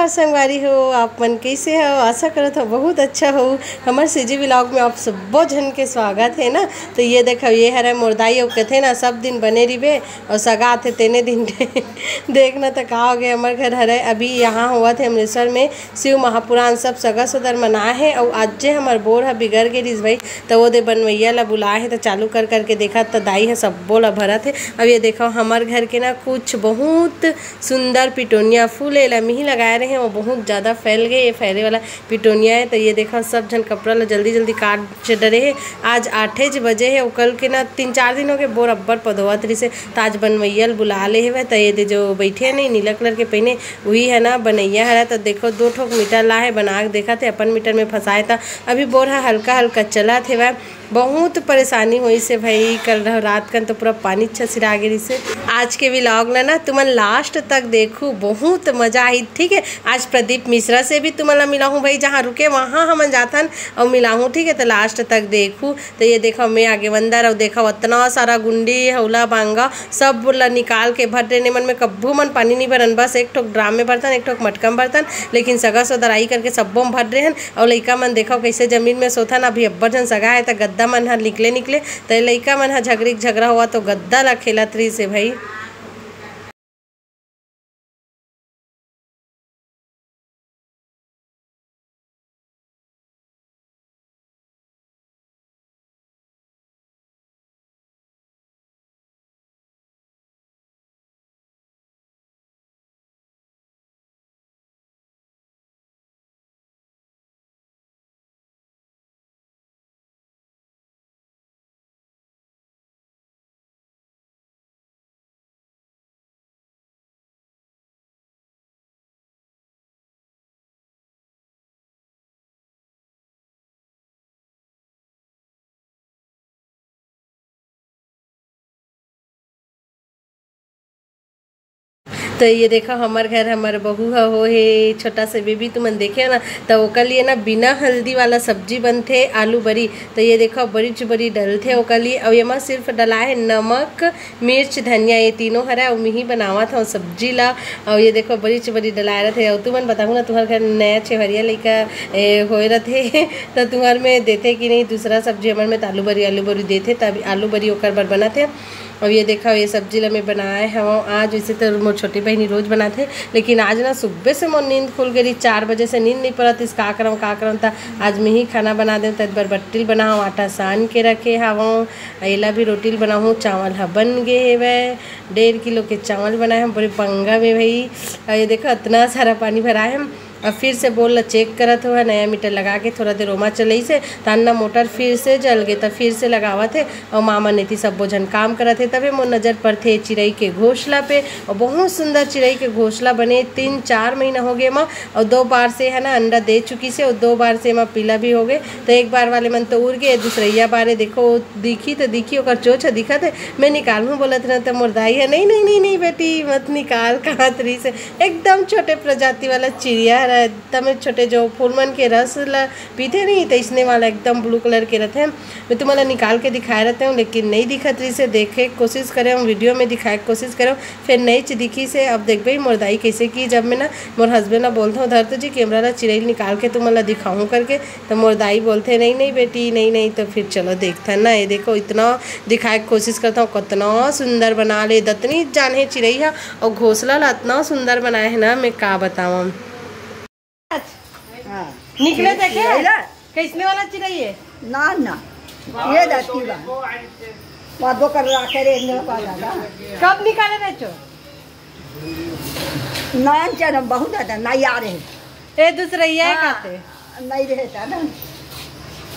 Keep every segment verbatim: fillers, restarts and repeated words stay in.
संगवारी हो, आप मन कैसे हो? आशा करत हो बहुत अच्छा हो। हमर सीजी व्लॉग में आप सब्बो झन के स्वागत है ना। तो ये देखो, ये हरे मोर दाई, अउ कथे ना सब दिन बने रिबे अउ सगा आथे तेने दिन। देखना तो का हो गए, हमर घर हरे अभी यहाँ होवत है अमृतसर में शिव महापुराण, सब सगा सोदर मन आए हैं। अउ आज जे हमर बोर ह बिगड़ गे रिस भाई, तो वो दे बनवैया ला बुलाए हैं, तो चालू कर करके देखा तो दाई ह सब्बो ला भरत है। अब ये देखो, हमर घर के ना कुछ बहुत सुंदर पिटोनिया फूल एला मिही लगाए रहे हैं, वो बहुत ज़्यादा फैल गए। ये फैले वाला पिटोनिया है। तो ये देखा, सब झन कपड़ा ला जल्दी जल्दी काट डरे है। आज आठे ज बजे है, अउ कल के ना तीन चार दिन हो गए, बोर अब्बड़ पधोवत रहिस है। तो आज बनवैया ल बुला ले हवे। तो ये दे जो बैठे है नहीं, नीला कलर के पहने, वही है ना बनैया हरा। तो देखो, दो ठोक मीटर ला है, बना के देखा थे अपन मीटर में फंसाए। तो अभी बोर ह हल्का हल्का चलत हेवय। बहुत परेशानी होइस हे भाई, कल रह-, रात कन तो पूरा पानी छसिरा गे रिहिस हे। आज के व्लॉग ला ना तुमन लास्ट तक देखू, बहुत मजा आई। ठीक है, आज प्रदीप मिश्रा से भी तुमन ला मिलाहूँ भाई, जहाँ रुके वहाँ हमन जाथन अउ मिलाहूँ। ठीक है, तो लास्ट तक देखू। तो ये देखो, मैं आगे अंदर, अउ देखो, अतना सारा गुंडी, हौला, बांगा, सब ला निकाल के भर देने मन में। कब्बू मन पानी नहीं भरन, बस एक ठोक ड्राम में भरतन, एक ठोक मटका में भरतन, लेकिन सगा सोदराई करके सब्बो में भर रहे हन। अउ लइका मन देखो कैसे जमीन में सोथन, अभी अब्बड़ झन सगा है त गद्दा मन ह निकले निकले, त लइका मन ह झगरी झगरा हुआ तो गद्दा ला खेलत रहिस हे भाई। तो ये देखो, हमर घर हमर बहू ह हो हे छोटा से बेबी, तुमन देखे हो ना। तो ओकर लिए ना बिना हल्दी वाला सब्जी बनथे, आलू बरी। तो ये देखो, बरीच बरी डलथे ओकर लिए। अउ एमा सिर्फ डला है नमक, मिर्च, धनिया, ये तीनों हरा। अउ मिही बनावत हव सब्जी ला। अउ ये देखो, बरीच बरी डलाए रथे। अउ तुमन बताहू ना, तुहर घर नया छेवरिया लइका ए, होए रथे तो तुहर में देथे कि नहीं दूसरा सब्जी? हमर में तो आलू बरी, आलू बरी देथे, तब आलू बरी ओकर बर बनत हे। अब ये देखा, ये सब्जी ला मैं बनाए हव आज। वैसे तो मोर छोटी बहिनी रोज बनाथे, लेकिन आज ना सुबह से मोर नींद खुल गई, चार बजे से नींद नहीं पड़त इस, का करम, का करम। त आज मैं ही खाना बना देव, तब बर बट्टी ल बनाहूँ, आटा सान के रखे हवं। एला भी रोटी ल बनाहूँ। चावल ह बन गे हेवय, डेढ़ किलो के चावल बनाए हम, बड़े पंगा में भाई। अउ ये देखो, इतना सारा पानी भराए हम। अब फिर से बोल ला चेक करत हो, नया मीटर लगा के थोड़ा देर ओमा चलइस हे, तान ना मोटर फिर से जल गे, त फिर से लगावत हे। अउ मामा नेती सब्बो झन काम करत हे, तभे मोर नजर पड़थे चिरई के घोंसला पे। अउ बहुत सुंदर चिरई के घोंसला बने, तीन चार महीना हो गे मा, अउ दो बार से है ना अंडा दे चुकी से, अउ दो बार से मा पीला भी हो गे। तो एक बार वाले मन तो उड़ गे, दूसरैया बारे देखो दिखी तो दिखी, ओकर चोच ह दिखत हे। मैं निकालहूँ बोलत रहूँ तो मोर दाई है, "नहीं, नहीं, नहीं, नहीं बेटी, मत निकाल," कहत रहिस हे। एकदम छोटे प्रजाति वाला चिड़िया हरे, एकदम छोटे, जो फूल मन के रस ला पीथे नहीं, तो इसने वाला एकदम ब्लू कलर के रहते हैं। मैं तुम्हारा निकाल के दिखाए रहते हूँ, लेकिन नहीं दिखत रहिस हे। देखे के कोशिश करे हूँ, वीडियो में दिखाए के कोशिश करे हूँ, फिर नहीं च-, दिखिस हे। अब देखबे मोर दाई कैसे की, जब मैं ना मोर हस्बैंड ला बोलता हूँ, "धर तो जी कैमरा ला, चिरई निकाल के तुमन ला दिखाऊँ," करके, तो मोर दाई बोलथे, "नहीं, नहीं बेटी, नहीं, नहीं।" तो फिर चलो देखथन ना। ये देखो, इतना दिखाए के कोशिश करता हूँ, कितना सुंदर बना ले दतनी जान हे चिरई हा, अउ घोंसला ला इतना सुंदर बनाए है ना, मैं का बतावं। हाँ। निकले देखे? चिरई ला? कैसने वाला चिरई है? ना, ना, ये जाती बा। वादो कर रहा करे, इन्हें पा दादा। कब निकाले रहे छो? नान चरम बहुत ज्यादा, ना यार है। ए, दूसरा ये हाँ, कहते। नहीं रहता ना।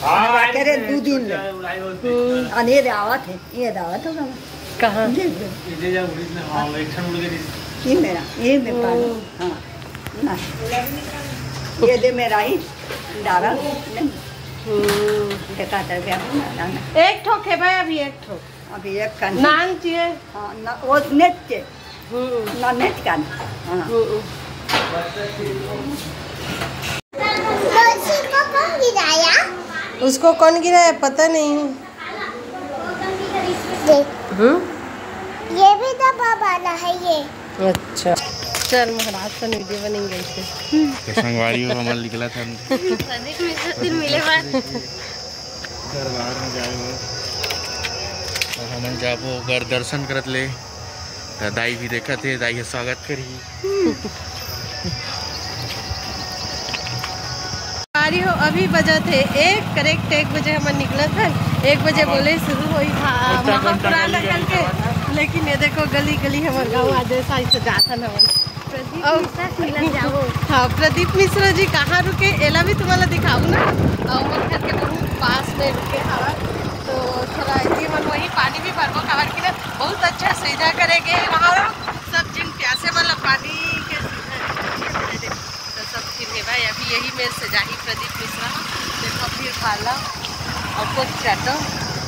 हाँ, करे दू दिन ले। हम्म। अने दावत है, ये दावत हो गया। कहाँ? ये, ये। ये मेरा, ये मैं ओ। पालू। हाँ। ना। ये दे मेरा ही डाला। नहीं। हम्म। देखा था क्या? ना, ना। एक ठोक है भाई, अभी एक ठोक। अभी एक का नहीं। नान चाहिए? हाँ, ना, वो नेट के। हम्म। ना, नेट का नहीं। हाँ। हम्म। तो उसको कौन गिराया? उसको कौन गिराया, पता नहीं। देख। हम्म? ये भी डब्बा वाला है ये। अच्छा। चल महाराज, तन वीडियो बनेंगे ऐसे। तो संगवारी हो, हमन निकलत हन प्रदीप मिश्रा से मिले बर। दरबार में जाए बर। तो हमन जाबो ओकर दर्शन करत ले। तो दाई भी देखत हे, दाई के स्वागत करही। संगवारी हो, अभी बजत हे एक, करेक्ट एक बजे हमन निकलत हन। एक बजे बोले शुरू होई था महापुराण करके, लेकिन ये देखो गली गली हमर गाँव आज ऐसा ही सजात हन हमन। प्रदीप अउ मिश्रा से मिलत जाओ। हाँ, प्रदीप मिश्रा जी कहाँ रुके, एला भी तुम्हाला दिखाऊ ना। अउ हमर घर के बहुत पास में रुके हवा, तो थोड़ा जी मन वही पानी भी भरबो, काबर कि ना बहुत अच्छा सुविधा करे गे हे वहाँ। सब जिन प्यासे वाला पानी के सुविधा हे। तो सब फिर हे भाई, अभी यही मेर सजाही प्रदीप मिश्रा। देखो फिर भाला और कुछ चाटो,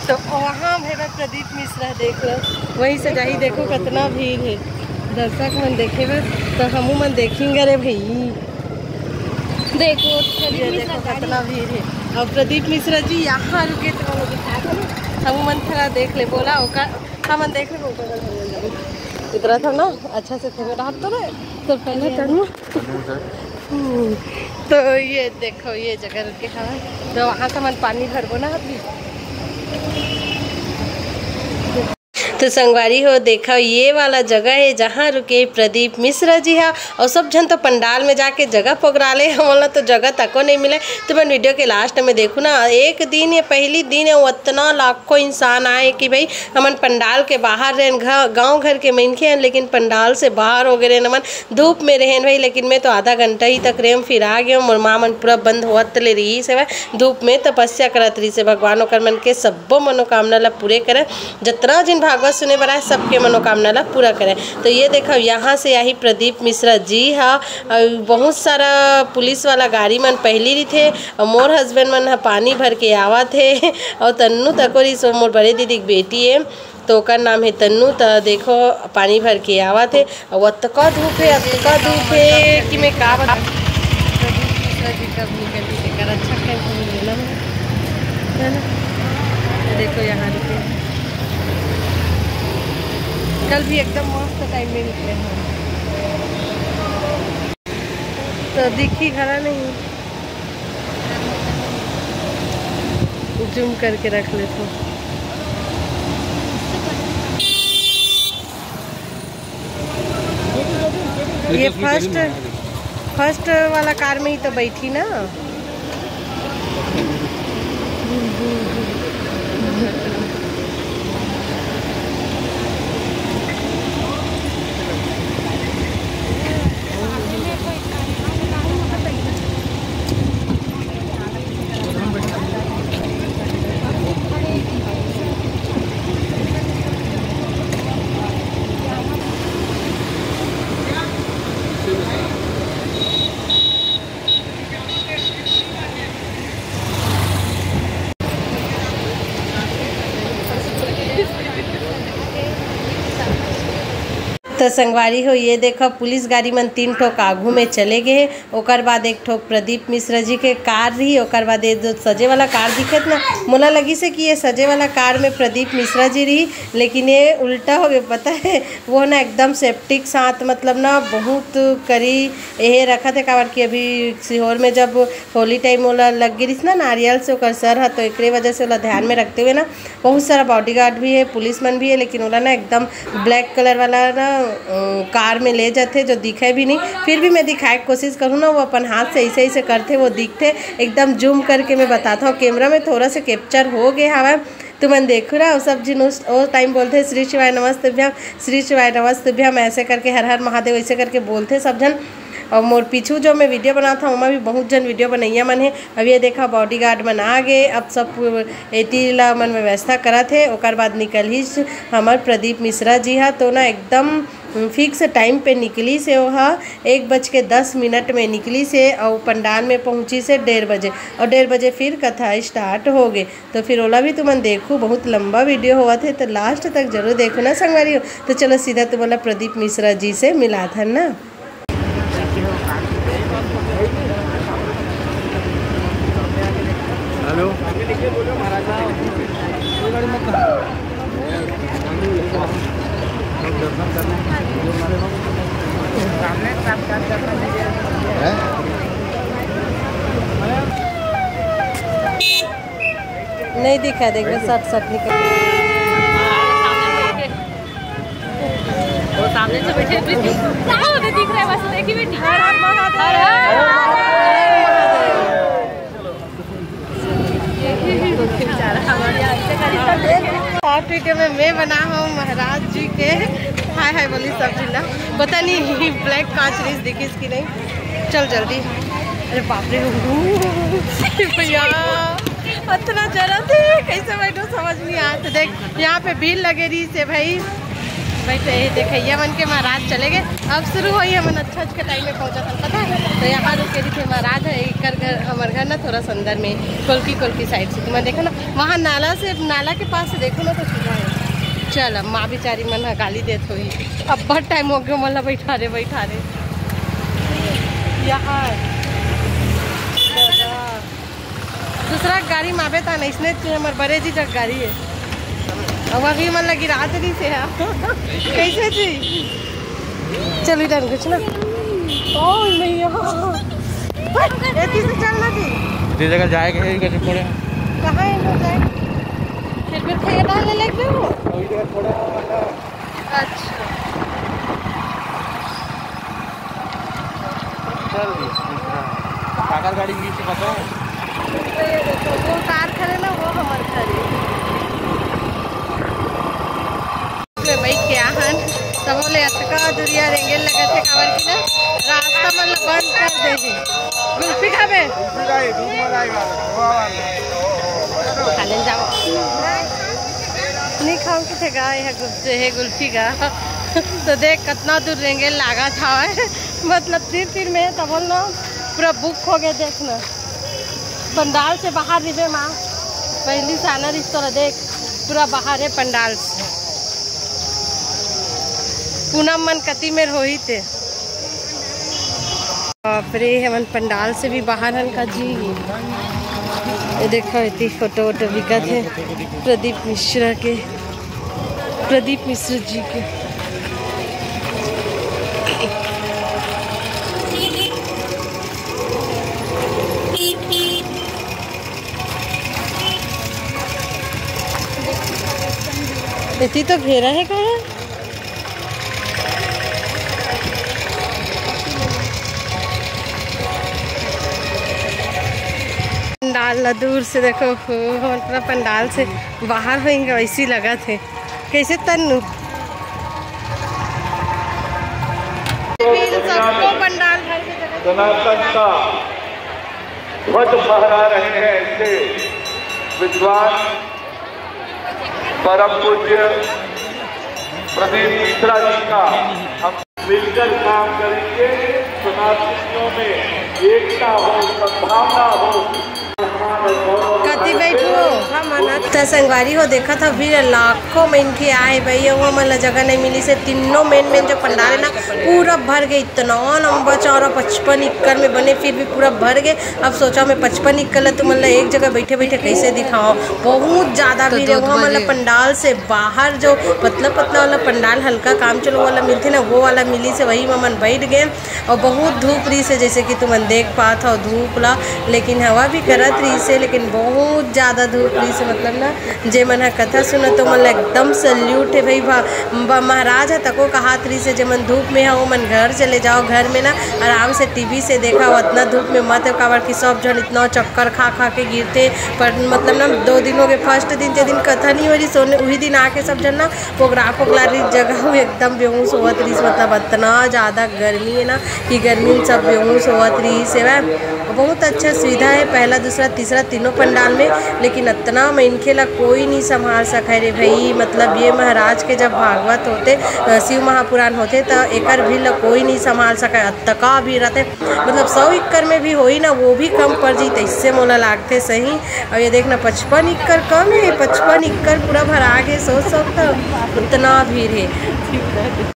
तो वहाँ हे भाई प्रदीप मिश्रा, देख लो वही सजाही। देखो कितना भीड़ हे दर्शक मन देखे बर, तो हमू मन देखेंगे रे भाई। देखो प्रदीप ये मिश्रा देखो गाड़ी। कितना भीड़ हे। और प्रदीप मिश्रा जी यहाँ रुके तो हमू दिखा दो ना, हमू मन थोड़ा देख ले, बोला ओकर हमन देख ले, ओकर बगल में जाओ। इतना था ना, अच्छा से थोड़ा रात तो रहे, तो पहले तनु। हम्म, तो ये देखो, ये जगह रुके हवा, तो वहाँ से हमन पानी भरबो ना अभी। तो संगवारी हो, देखो ये वाला जगह हे जहाँ रुके प्रदीप मिश्रा जी हा, और सब झन तो पंडाल में जाके जगह पकड़ा ले, हमन ला तो जगह तको नहीं मिले। तो मन वीडियो के लास्ट में देखू ना, एक दिन, ये पहली दिन हे, उतना लाखों इंसान आए कि भाई हमन पंडाल के बाहर रहेन, घ-, गाँव घर के मनखे हन, लेकिन पंडाल से बाहर हो गए रहेन हमन। धूप में रहेन भाई, लेकिन मैं तो आधा घंटा ही तक रहेन, फिर आ गए। मोर माँ मन पूरा बंद होवत ले रही से धूप में तपस्या करत रही से। भगवान ओकर मन के सब्बो मनोकामना ला पूरे करे, जतना जिन भागवत सुने बर आए सबके मनोकामना ला पूरा करे। तो ये देखो यहाँ से आही प्रदीप मिश्रा जी हा, अउ बहुत सारा पुलिस वाला गाड़ी मन पहली रहिथे, अउ मोर हस्बैंड मन ह पानी भर के आवत हे, अउ तन्नू तको रहिस, वो मोर बड़े दीदी के बेटी हे, तो ओकर नाम हे तन्नू। त देखो पानी भर के आवत हे, अउ अतका धूप हे, अतका धूप हे कि मैं का बता। प्रदीप मिश्रा जी कब निकलही, तेकर अच्छा टाइम मिले ना, है ना? ये देखो यहाँ रुके, कल भी एकदम मस्त टाइम में निकले हम। तो दिखी घला नहीं, जूम करके रख लेथों। ये फर्स्ट, फर्स्ट वाला कार में ही तो बैठी ना। तो संगवारी हो, ये देखो पुलिस गाड़ी मन तीन ठोक आगू में चले गए हे। ओकर बाद एक ठोक प्रदीप मिश्रा जी के कार रही, ओकर बाद ये जो सजे वाला कार दिखत ना, मोला लगिस हे कि ये सजे वाला कार में प्रदीप मिश्रा जी रही, लेकिन ये उल्टा हो गए, पता है। वो ना एकदम सेप्टिक साथ, मतलब ना बहुत करी यही रखत हे, काबर कि अभी सीहोर में जब होली टाइम ओला लग गिरिस ना नारियल से ओकर सर ह, तो एकरे वजह से ओला ध्यान में रखते हुए ना बहुत सारा बॉडीगार्ड भी है, पुलिस मन भी है, लेकिन ओला ना एकदम ब्लैक कलर वाला ना, अ, कार में ले जाथे जो दिखे भी नहीं। फिर भी मैं दिखाए के कोशिश करूँ ना, वो अपन हाथ से ऐसे ऐसे करथे, वो दिखथे। एकदम जूम करके मैं बताता हूँ, कैमरा में थोड़ा सा कैप्चर हो गए हवा, तुमन देखो ना, वो सब जिन उस, वो टाइम बोलथे, "श्री शिवाय नमस्तुभ्यम, श्री शिवाय नमस्तुभ्यम", ऐसे करके, "हर हर महादेव", ऐसे करके बोलथे सब जन। और मोर पीछू जो मैं वीडियो बनात हूँ, ओमा भी बहुत जन वीडियो बनैया मन है। अब ये देखा, बॉडीगार्ड मन आ गए, अब सब एती ला मन व्यवस्था करत हे। ओकर बाद निकलिस हमर प्रदीप मिश्रा जी हा, तो ना एकदम फिक्स टाइम पे निकलिस हे। ओहा एक बज के दस मिनट में निकलिस हे और पंडाल में पहुँचिस हे डेढ़ बजे, और डेढ़ बजे फिर कथा स्टार्ट हो गए। तो फिर ओला भी तुमन देखू, बहुत लंबा वीडियो होवत हे, तो लास्ट तक जरूर देखो ना संगवारी हो। तो चलो सीधा तुमन ला प्रदीप मिश्रा जी से मिलाथन ना। हेलो। दर्शन करने। नहीं दिखा, देख, मैं सट सट निकल। वो सामने से बैठे, वो दिख रहा है, बस देखी बेटी। हर हर महादेव। हर हर महादेव। शॉर्ट वीडियो में मैं बना हूँ महाराज जी के। हाय हाय बोली सब जिला। पता नहीं ब्लैक कांच रीस दिखिस कि नहीं। चल जल्दी। अरे बाप रे, भैया, इतना जरा थे, कैसे बैठो समझ नहीं आया। तो देख, यहाँ पे भीड़ लगे रहिस हे भाई। बैठे हे देखैया मन के महाराज चले गए। अब शुरू होही, हमन अच्छा अच्छा टाइम में पहुँचा था, पता है। तो यहाँ रुके रहिस हे महाराज, एकर घर, हमर घर ना थोड़ा सा अंदर में, कोलकी कोलकी साइड से। तो मैं देखो ना, वहाँ नाला से, नाला के पास से देखो ना तो सीधा है। चल, अब माँ बेचारी मन ह गाली देत होही, अब्बड़ टाइम हो गयो, मोला बैठा रे, बैठा रे। यहाँ दूसरा गाड़ी में आबे ता नहीं, इसने तो हमर बड़े जी जग गाड़ी है। अब अभी मन लगी रात नहीं से है। कैसे जी? चल इधर कुछ ना। ओ मैया, एती से चल ना जी। जे जगह जाए के है, कैसे पड़े? कहाँ है लोग जाए? फिर फिर खेत डालने लग गए हो। अच्छा। चल, काकर गाड़ी में से बताओ। वो कार खड़े ना, वो हमर खड़े। ले भाई, क्या हन? तब बोले, "अतका दुरिया रेंगेल लगत है, काबर की ना रास्ता मन ल बंद कर दे है।" गुल्फी खाबे? खा ले जाओ। नहीं खाऊं कि थे गा, ये गुल्फी, ये गुल्फी गा। तो देख, कितना दूर रेंगेल लागत हवय। मतलब, तीर तीर में तब बोल ना, पूरा बुक हो गए। देख ना, पंडाल से बाहर रिबे माँ, पहली साना रिस तोरा देख, पूरा बाहर है पंडाल से। पूनम मन कति मेर होही ते। बाप रे, हमन पंडाल से भी बाहर हन का जी। ये देखो, इतनी फोटो वोटो बिकत है प्रदीप मिश्रा के, प्रदीप मिश्रा जी के। इतनी तो घेरा है कहाँ? पंडाल ला दूर से देखो, हो, हो, पूरा पंडाल से बाहर होएंगे, वैसी लगा थे। कैसे तन्नू? सबको पंडाल भर के जगह। सनातन का ध्वज फहरा रहे हैं ऐसे विद्वान परम पूज्य प्रदीप मिश्रा जी का हम मिलकर काम करेंगे। सनातनियों में एकता हो, सद्भावना हो। कति बैठू? त संगवारी हो, देखत हव भीड़, लाखों मनखे आए भाई, अउ हमन ला जगह नहीं मिलिस हे। तीनों मेन मेन जो पंडाल है ना, पूरा भर गए, इतना लंबा चौड़ा पचपन एकड़ में बने, फिर भी पूरा भर गए। अब सोचा मैं पचपन एकड़ ला तुमन ला एक जगह बैठे बैठे कैसे दिखाओ। बहुत ज्यादा तो भीड़ है। दूध वहाँ वाले मतलब पंडाल से बाहर जो पतला पतला वाला पंडाल, हल्का काम चलो वाला मिलथे ना, वो वाला मिलिस हे, वही में हमन बैठ गए। और बहुत धूप रहिस हे, जैसे कि तुमन देख पात हो धूप ला, लेकिन हवा भी करत रहिस हे, लेकिन बहुत ज्यादा धूप रहिस हे। मतलब ना, जे मन ह कथा सुनत, तो मन ला एकदम सल्यूट है भाई। भा-, बा-, महाराज ह तको कहात रहिस हे, जे मन धूप में ह, वो मन घर चले जाओ, घर में ना आराम से टीवी से देखा, उतना धूप में मत, काबर कि सब झन इतना चक्कर खा खा के गिरथे। पर मतलब ना, दो दिन हो गए, फर्स्ट दिन जे दिन कथा नहीं हो रही, सोने वही दिन आके सब झन ना पोगरा पोगरा रहिस जगह, वो एकदम बेहोश होवत रहिस। मतलब इतना ज्यादा गर्मी है ना, कि गर्मी में सब बेहोश होवत रहिस हे। बहुत अच्छा सुविधा है, पहला, दूसरा, तीसरा, तीनों पंडाल में, लेकिन इतना मनखे ला कोई नहीं संभाल सके रे भाई। मतलब ये महाराज के जब भागवत होते, अ, शिव महापुराण होते, त एकर भीड़ ला कोई नहीं संभाल सके, अतका भीड़ रहते। मतलब सौ एकड़ में भी होई ना, वो भी कम पड़ जाई, तैसे मोला लागथे सही। और ये देखना, पचपन एकड़ कम है, पचपन एकड़ पूरा भरा के, सोच सकता, उतना भीड़ है।